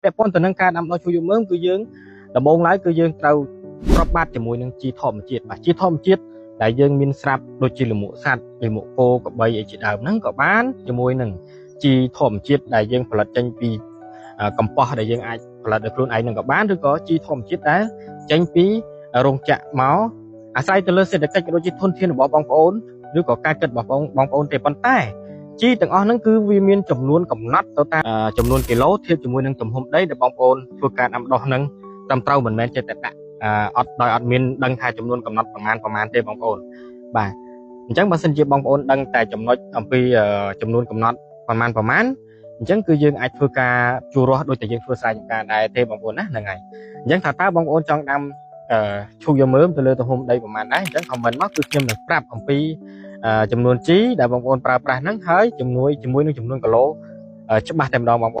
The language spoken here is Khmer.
ពាក់ព័ន្ធទៅនឹងការដាំដុះឈូកយកមើមគឺយើងដំបូងឡើយគឺយើងត្រូវប្របាត់ជាមួយនឹងជីធម្មជាតិបាទជីធម្មជាតិដែលយើងមានស្រាប់ដូចជាលាមកសត្វលាមកគោក្របីអីជាដើមហ្នឹងក៏បានជាមួយនឹងជីធម្មជាតិដែលយើងផលិតចេញពីកំប៉ុស្តដែលយើងអាចផលិតដោយខ្លួនឯងហ្នឹងក៏បានឬក៏ជីធម្មជាតិដែលចេញពីរោងចក្រមកអាស្រ័យទៅលើសេដ្ឋកិច្ចក៏ដូចជាធនធានរបស់បងប្អូនឬក៏ការគិតរបស់បងបងប្អូនទេប៉ុន្តែជីទាំងអស់ហ្នឹងគឺវាមានចំនួនកំណត់ទៅតាមចំនួនគីឡូធៀបជាមួយនឹងទំហំដីដែលបងប្អូនធ្វើការដាំដុះហ្នឹងត្រឹមត្រូវមិនមែនចេះតែដាក់អត់ដោយអត់មានដឹងថាចំនួនកំណត់ប្រមាណប្រមាណទេបងប្អូនបាទអញ្ចឹងបើសិនជាបងប្អូនដឹងតែចំណុចអំពីចំនួនកំណត់ប្រមាណប្រមាណអញ្ចឹងគឺយើងអាចធ្វើការជួររាស់ដូចតែយើងធ្វើស្រែចម្ការដែរទេបងប្អូនណាហ្នឹងហើយអញ្ចឹងថាតើបងប្អូនចង់ដាំឈូកយកមើមទៅលើទំហំដីប្រមាណដែរអញ្ចឹង comment មកគឺខ្ញុំនឹងប្រាប់អំពីចំនួនជីដែលបងប្អូនប្រើប្រាស់ហ្នឹងហើយជំនួយជាមួយនឹងចំនួនគីឡូច្បាស់តែម្ដងបងប្អូន។